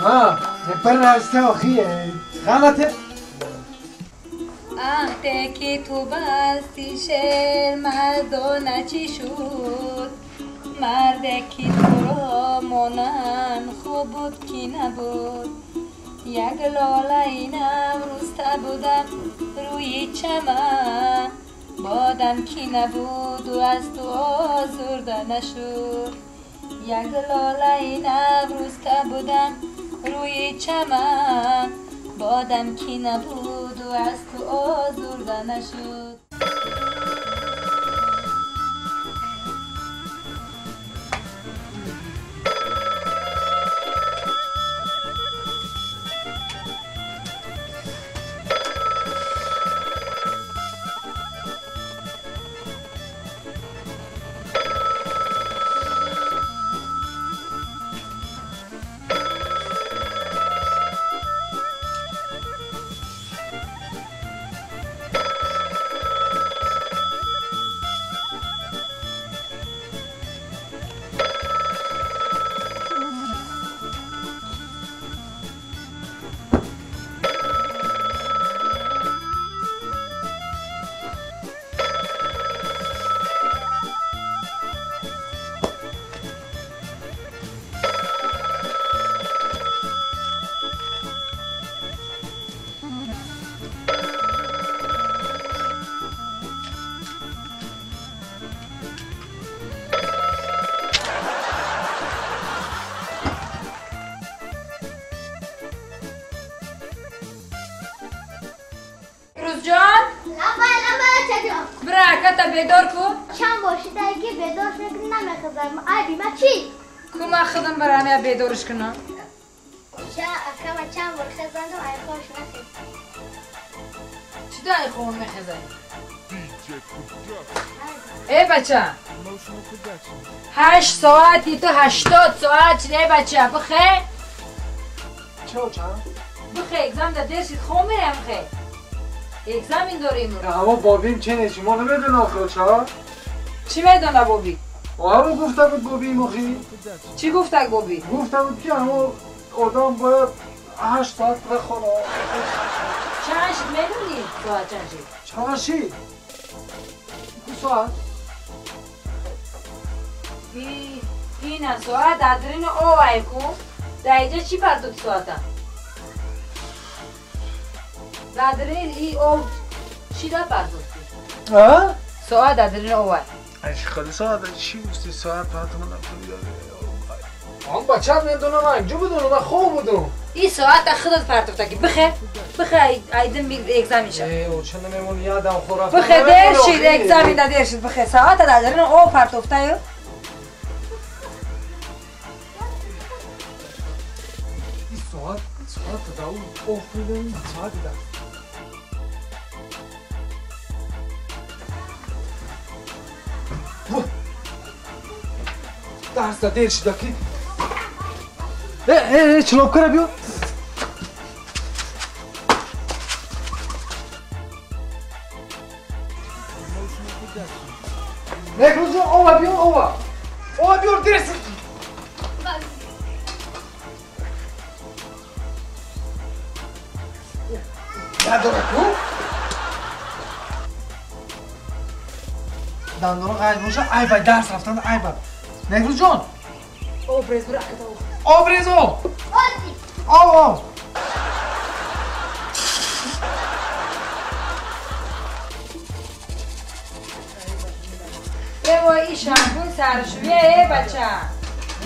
ها برنامه آخیه غلطه. عهده که تو بستی شعر مردانه چی شد؟ مرده که تو را مانند خوب بود که نبود. یک لاله اینم روسته بودم روی چمن، بادم که نبود و از تو آزرده نشد. یک لاله اینم روسته بودم روی چمن، بادم که نبود و از تو آزرده نشد. بیدار کو؟ چند باشی دیگه بیدار شد نمیخوام. ای بی ما چی؟ کو ما خودم برام بیدارش کنم. چه اکم چند بار خزاندم ای خوش نخید. چی دای خون میخزنی؟ ای بچه 8 ساعتی تو 80 ساعت چی ای بچه بخیر؟ چه چند؟ بخیر اگزم در درشید خون میرم خیر. اگزمین داریم رو. اما بابیم چه نیست؟ ما نمیدونه آخر چرا؟ چی میدونه بابی؟ همون گفته بود بابی مخی. چی گفته بابی؟ گفته بود که همون آدم باید 8 ساعت بخوره. چند شد میدونی؟ ساعت چند شد؟ چند شد؟ 2 ساعت. این ساعت در درین او کو در اینجا چی پرتو ساعت؟ در ای او چی در پرداختی؟ ها؟ ساعت در او. اش خالی ساعت چی گفتی ساعت پرت من نفهمیدم. آن بچه میدونم من اینجا بودم من خوب بودم. این ساعت خودت پرتوفته که بخیر بخیر ایدم اگزمین شد. ای او چه نمیمون یادم خورا. بخیر دیر شد اگزمین در دیر شد بخیر ساعت در او پرتوفته. این ساعت ساعت در او او بودم ساعت در. درس da دیر شد کی؟ ای ای چلوب کرا بیو. نکروز اوه بیو اوه. اوه بیو درس. نداره کو؟ دندون قاید باشه ای بای درس رفتن ای بای. نگروز جان. آب ریز برو آب ریز آب. آب آب. ای وای این شامپون سرشویه ای بچه.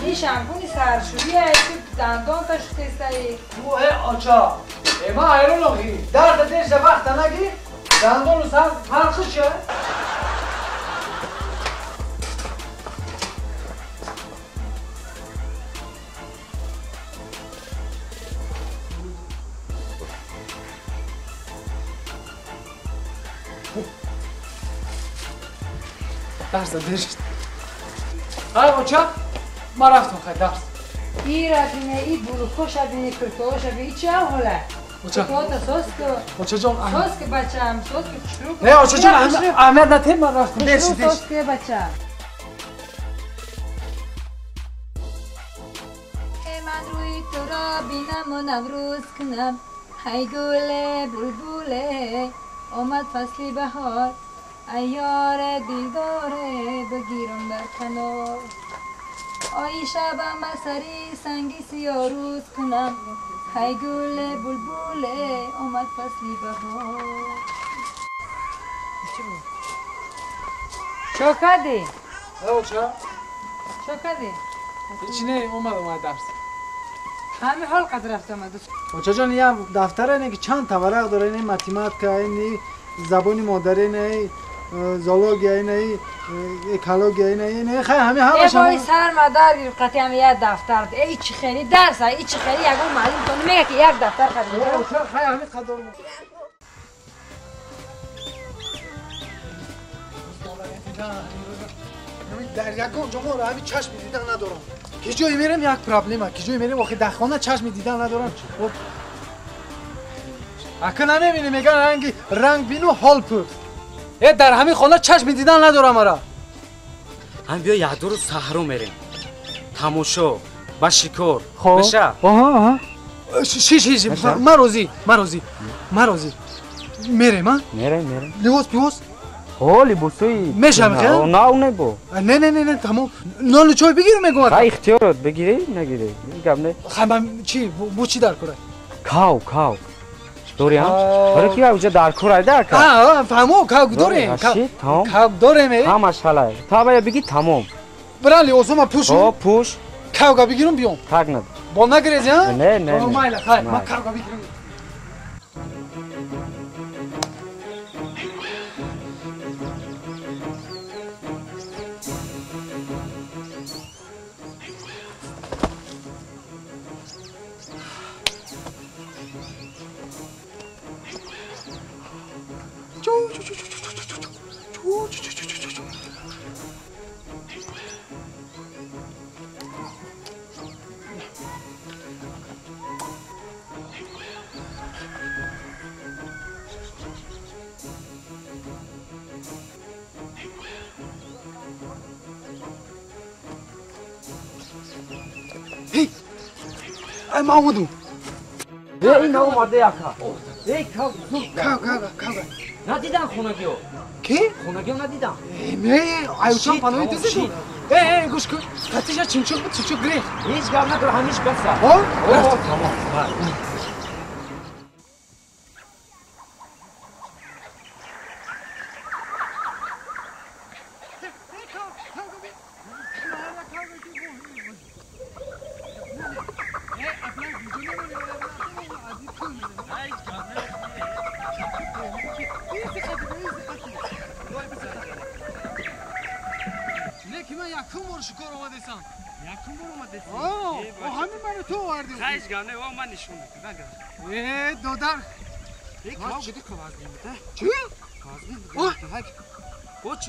این شامپون سرشویه ای تو دندان تا شکسته ای. او ای آچا. ای ما ایرون آخی. درد دیش وقت نگی دندون سر فرقشه. درس دیر شد. های اوچا ما رفتم خیلی درس. ای را بینه ای بلوکوش بینه کرتوش بینه ای چه حاله؟ اوچا سوس که اوچا جان سوس که بچه‌م سوس که خوشرو. نه اوچا جان احمد نتیم من رفتم دیر شد. سوس که بچه‌م. من روی روی تو را بینم و نوروز کنم. ای گل بلبله آمد فصل بهار، ای یار دیداره بگیرم بر کنار. آی شبم سری سنگی سیاه روز کنم. ای گل بلبله آمد فصل بهار. چه کردی؟ چرا؟ چه کردی؟ هیچی نه، اومد درس. همین حال قدر رفت اومد. بچه جان یه دفتر اینه که چند تا ورق داره، اینه математика، اینه زبان مادری، اینه زوولوژی، اینه اکولوژی، اینه خیلی همه همش. ای وای سر مادر گرفت قطعی هم یه دفتر. ای چی خیلی درس، ای چی خیلی یگون معلم تو میگه که یک دفتر خرید. خیلی همین قدر. در یکم جمعه را همین چشم دیدن ندارم. که جایی میرم یک پرابلمه، که جایی میرم آخه در خانه چشم دیدن ندارم. اکه نمیبینی میگن رنگ رنگ بینو حال پر. ای در همین خانه چشم دیدن ندارم آرا. هم بیا یک دو روز صحرا میریم. تماشا، با شکار. بشه. آها آها. شش شش من روزی من روزی من روزی میریم ها؟ میریم. لباس پیوس؟ ها لباسوی میشم که؟ نه نه بو. نه نه نه نه تمام نان چای بگیر میگم. خای اختیارت بگیری نگیری این گم نه. خب من چی بو چی در کوره؟ کاو کاو داری هم؟ آره کی اونجا در کوره در کاو. آه فهمو کاو داریم. کاو داریم. همش حالا تا باید بگی تمام. برا لباسو پوش. ها پوش. کاو بگیرم بیام. تاگ نه. با نگریزی ها؟ نه نه نه. مایل خای ما کاو بگیرم. ای محمودو ای نه اومده یکا ای کاو کاو کاو کاو ندیدم خونگیو کی خونگیو ندیدم نه ایوچان پانوی دیدی ای ای گوش کن قطیش چینچوک بود چینچوک گری هیچ گپ نداره همیش بسه ها تمام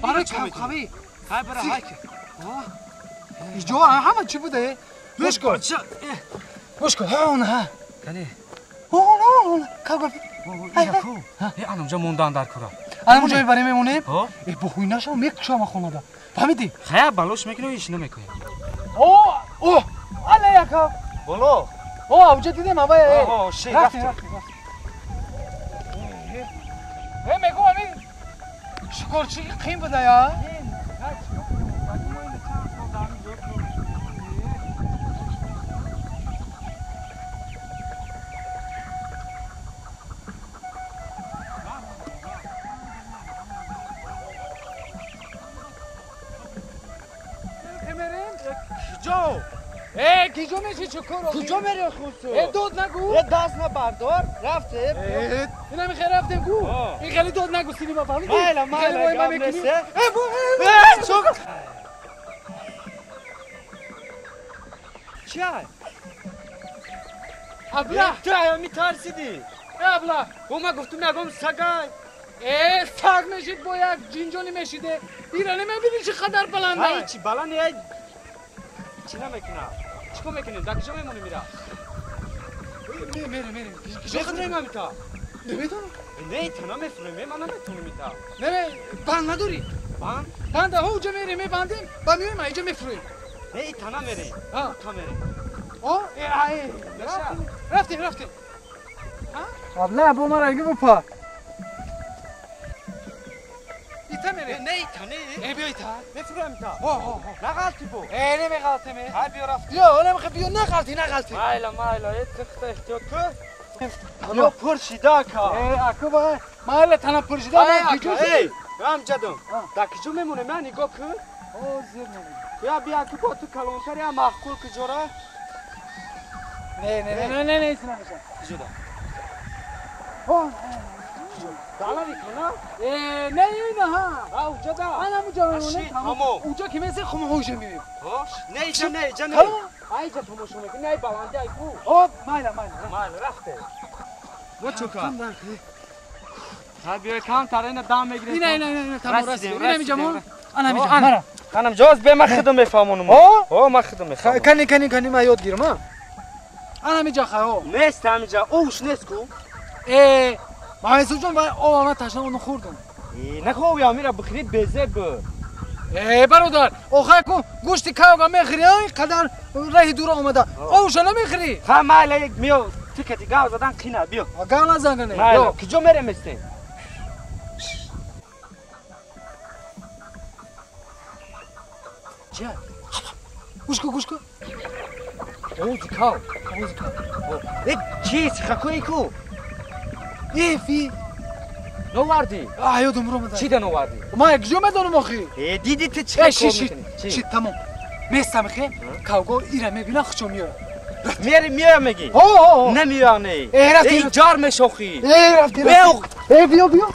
برای کاوی های برای های اینجا همه چی بوده؟ گوش کن گوش کن ها اون ها کنی اون اون کاوی ای اونجا موندن در کورا الان اونجا میبریم میمونیم ای بخوی نشم میکشم خونه دا فهمیدی؟ خیر بلوش میکنی و ایش نمیکنی اوه اوه الا یکا بلو اوه اونجا دیدم هوای اوه شی رفتیم ای میگم همین شکارچی قیم بوده یا؟ ای کجا میشی چکار؟ کجا میری خودتو؟ ای دود نگو. ای دست نبردار رفته. این همین خیلی رفتیم گو. این خیلی دود نگو سینما فهمیدی؟ مایلا مایلا گام نیست. ای ای چوک. چیه؟ ابلا. تو آیا میترسیدی؟ ای ابلا. با ما گفتم نگم سگای. ای سگ میشید با یک جینجونی میشیده. ایرانی میبینی چه خطر بلنده. ای چی بلنده ای چی نمیکنه؟ چیکار میکنیم؟ در کجا میمونیم میرا؟ میره میره. کجا میریم میتا؟ نمیدونم. نه تنها میفهمم من نمیتونم میتا. نه نه بند نداری. بند؟ بند ها اونجا میریم میبندیم با میایم اینجا میفرویم. نه تنها میریم. ها تا میریم. رفتیم رفتیم. قبلا با ما رنگی بپا. ایتا میره. نه ایتا نه. ای بیا ایتا. نفرم ایتا. ها ها ها. نغلطی بو. ای نمیغلطی می. های بیا رفت. بیا اونم خب بیا نغلطی نغلطی. مایلا مایلا یه تخت احتیاط کن. یا پرشیده کا. ای اکو با مایلا تنها پرشیده من کجا شد؟ ای هم جدم. دا کجا میمونه من نگاه کن. او زیر میمونه. بیا بیا که با تو کلانتر یا معقول کجا را؟ نه نه نه نه نه ایس نمیشه. کجا دا؟ ها دالا میکنه؟ نه نه ها. اونجا دا. انا اونجا میمونه. تمام. اونجا که مثل خم هوش میبینیم. ها؟ نه اینجا نه اینجا نه. اینجا تماشا میکنی نه بلندی ای کو. خب مایلا مایلا. مایلا رفته. ما چوکا. ها بیا کم تر اینا دام میگیریم. نه نه نه تمام رسید. اینا میجا ما. انا میجا. انا جواز به من خودم میفهمونم. ها من خودم میفهمم. کنی کنی کنی ما یاد گیرم ها. انا میجا خو. نیست همینجا. اوش نیست کو. ای ما جون با من تشنه اونو خوردم. نخو یا میرا بخرید بزه ب. ای برادر آخه کو گوشت کاغا میخری قدر راه دور آمده اوش نمیخری. ها مال میو تیکتی گاو زدن قینا بیا. گاو نزنگنه. بیا کجا میرم استین؟ چه؟ گوش کو گوش کو. اوز کاو اوز کاو. ای چیز خکوی کو. ای فی نوردی. یادم رو مدار. چی ده نوردی؟ ما یک جو میدونم آخی. ای دیدی تو چه شی شی شی تمام. میستم خی کاوگو ایره میبینه خوشو میاره. میره میاره میگی؟ ها ها. نمیاره نه. ای رفتی. ای جار میشوخی. ای رفتی. ای بیا بیا.